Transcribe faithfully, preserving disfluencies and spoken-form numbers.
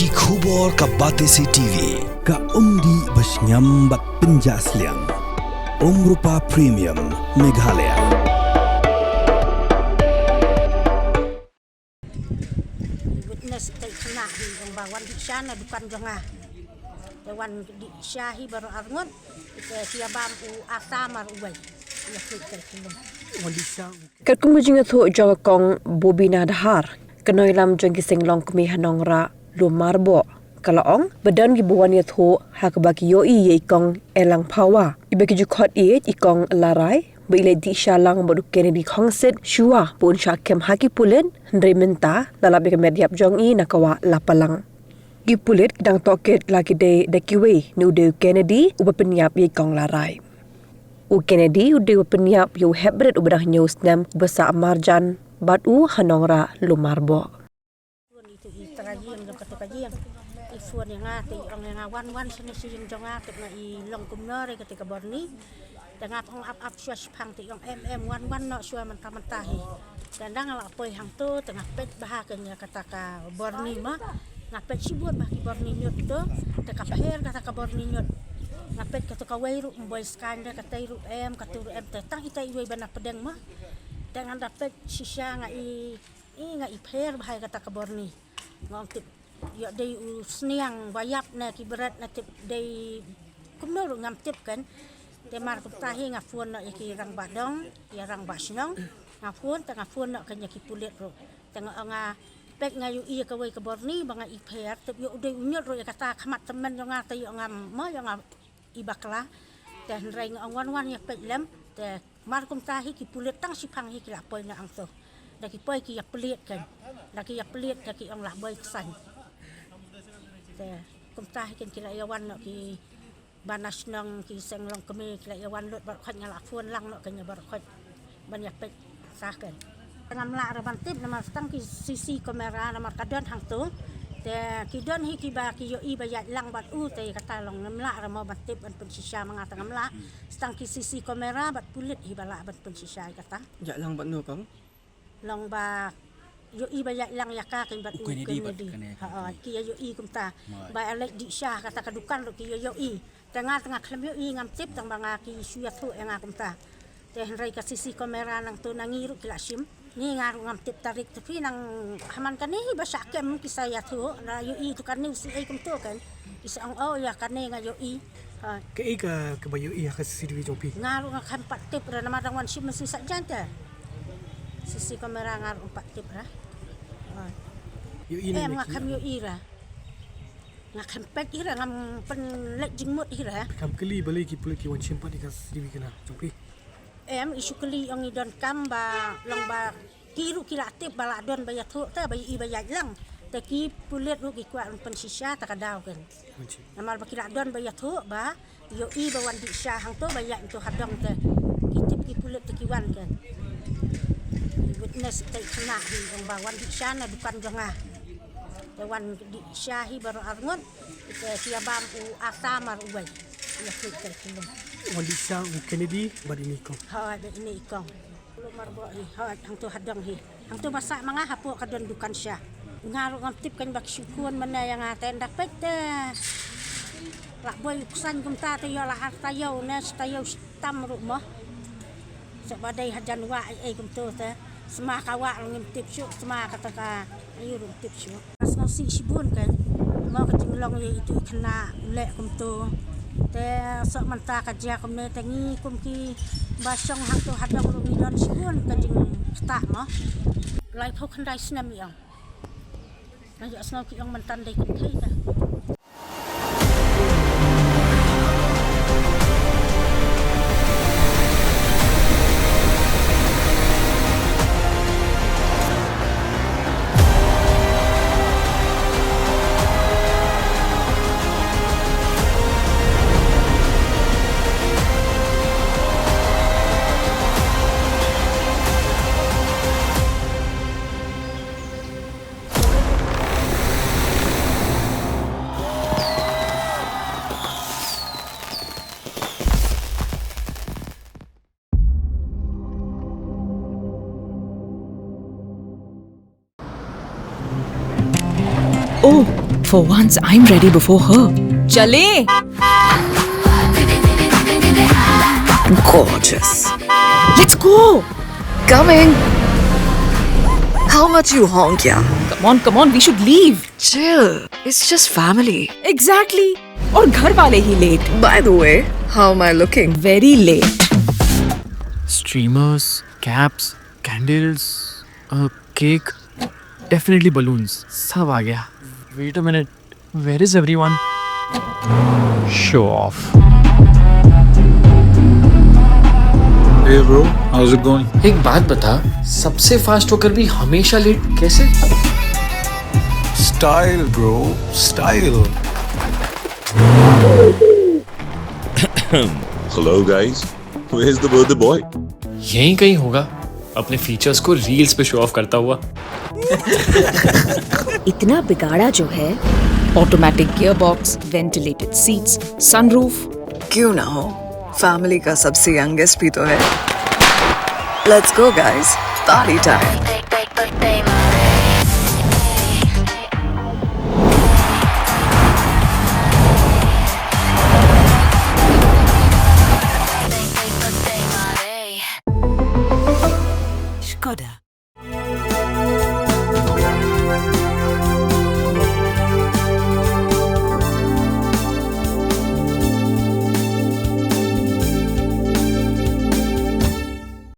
Ki khubor ka Batesi T V, ka umdih ba shngiam bad pynjah sliang. Umrupa Premium, Meghalaya. Witness te khynnah hi ong ba wan dih sha na dukan jong nga. Te wan dih sha hi baroh arngut. Te ïa bam u ata mar uwei. Ïa kit te khynnah. Wan dih sha u Katkum ka jingïathuh jong ka Kong Bobina Dkhar, ka nongïalam jong ki seng longkmie ha Nongrah Lumbarboh, ka la ong ba don kiba wan ïathuh ha kaba ki ïohi ïa i Kong Elang Phawa, iba ki ju khot ïa i Kong Larai, ba i leit dih sha lang bad u Kennedy Khongsit shuwa ba un shah kem ha ki pulit, hynrei mynta la lap ïa ka met ïap jong i na ka wah Lapalang. Ki pulit ki dang tohkit la ki dei da kiwei, ne u dei u Kennedy uba pynïap ïa i Kong Larai. U Kennedy u dei uba pynïap ïa u hepbret uba dang hynñiew snem uba sah marjan bad u ha Nongrah Lumbarboh. Phone ïa i trai ïing jong kata ka ïing. I phone ïa nga te i ong ïa nga wan wan shane sha ïing jong nga te nga i long kumno re kata ka Borni. Te nga ong ap ap shuwa shipang te i ong em em wan wan noh shuwa mynta mynta hi. Te nga la poi hangto te nga peit bha ha kane kata ka Borni ma. Nga peit shibun bha ki Borni ñiut to. Te ka pher kata ka Borni ñiut. Nga peit kata kawei ruh mboi skaiñ de, katei ruh em, katu ruh em, te tang itai iwei ba na pdeng ma. Te nga da peit shisha nga i, i nga i pher bha ïa kata ka Borni. Nga ong tip ïoh dei u sniang ba ïap ne ki bret ne tip dei kumno ruh ngam tip kan. Te mar kumta hi nga phone noh ïa ki rangbah dong, ïa rangbah shnong. Nga phone te nga phone noh kan ïa ki pulit ruh. Te nga ong nga peit nga ïohi ïa kawei ka Borni ba nga i pher, tip ïoh u dei u ñiut ruh ïa kata khmat tymmen jong nga te ïoh ngam mo ïoh nga i bakla. Te hynrei nga ong wan wan ïa peit lem. Te mar kumta hi ki pulit tang shipang hi ki la poi na angto. Da ki poi ki ïa plie kan. Da ki ïa plie da ki ong la boi ksan. Te kumta hi kan ki la ïa wan noh ki bana shnong ki seng longkmie ki la ïa wan lut baroh khoit nga la phone lang noh kan ïa baroh khoit. Ban ïa peit sah kan. Ngam lah re ban tip namar tang ki C C camera namar ka don hangto. Te ki don hi kiba ki ïohi ba ïaid lang bad u te kata long ngam lah re mo ban tip ban pynshisha ma nga te ngam lah. Tang ki C C camera bad pulit hi ba lah ban pynshisha ïa kata. Ïaid lang bad no kong? Long ba ïohi ba ïaid lang ïa ka kan bad u Kennedy bad Kennedy. Kane ha ki ïa ïohi kumta. Ba ïa leit dih sha kata ka dukan ruh ki ïa ïohi. Te nga te nga khlem ïohi ngam tip tang ba nga ki shu ïathuh ïa nga kumta. Te hynrei ka C C camera nangto na ngi ruh ki la shim. Ngi nga ruh ngam tip tarik te phi nang haman kane hi ba shah kem ki sa ïathuh na ïohi tu kane u C A kumto kan. Ki sa ong oh ïa kane nga ïohi. Ha. Kaei ka kaba ïohi ha ka C C T V jong phi? Nga ruh nga khlem pat tip ra namar dang wan shim mynsiem sa jan te. C C camera nga ruh pat tip ra. Ha. Ïohi ne em nga khlem ïohi ra. Nga khlem peit hi ra ngam pynleit jingmut hi ra. Kam kylli balei ki pulit ki wan shim pat ïa ka C C T V kane jong phi? Em i shu kylli ong i donkam ba long ba ki ruh ki la tip ba la don ba ïathuh te ba i ba ïaid lang. Te ki pulit ruh ki kwah ban pynshisha ta ka daw kan. Namar ba ki la don ba ïathuh ba ïohi ba wan dih sha hangto ba ïaid hangto ha dong te ki tip ki pulit te ki wan kan. Witness te khynnah hi ong ba wan dih sha na dukan jong nga. Te wan dih sha hi baroh arngut. Te ïa bam u ata mar uwei. Ïa kit te khynnah. Wan dih sha u Kennedy bad ine i kong. Ha bad ine i kong. Lumbarboh hi, hooid, hangto hadong hi. Hangto ba sah ma nga hapoh ka don dukan sha. Nga ruh ngam tip kan ba ki shu khun mynne ïa nga te nda peit te. La boi u ksan kumta te ïoh la ar taïew ne shi taïew shi tam ruh mo. Seh ba dei hajan wah ei ei kumto te. Sma ka wah ruh ngim tip shuh, sma kata ka Ayu ruh tip shuh. Nga sngewsih shibun kan. Mo ka jinglong ïa itu i khynnah u leh kumto. Te soh mynta ka jia kumne te ngi kum kiba shong hangto hadong ruh ngi don shibun ka jingktah mo. Laiphew khyndai snem ïa ong. Nga ïohsngew ki ong mynta dei kynthei te. For once, I'm ready before her. चले। Gorgeous. Let's go. Coming. How much you honk, yeah? Come on, come on, we should leave. Chill. It's just family. Exactly. और घर वाले ही late. By the way, how am I looking? Very late. Streamers, caps, candles, a cake, definitely balloons. सब आ गया. Wait a minute. Where is everyone? Show off. Hey bro, how's it going? एक बात बता, सबसे फास्ट होकर भी हमेशा लेट कैसे? Style, bro, style. Hello, guys. Where's the birthday boy? यहीं कहीं होगा, अपने फीचर्स को रील्स पे शो ऑफ करता हुआ. इतना बिगाड़ा जो है. Automatic gearbox, ventilated seats, sunroof. क्यों ना हो, फैमिली का सबसे यंगेस्ट भी तो है. Let's go guys, party time.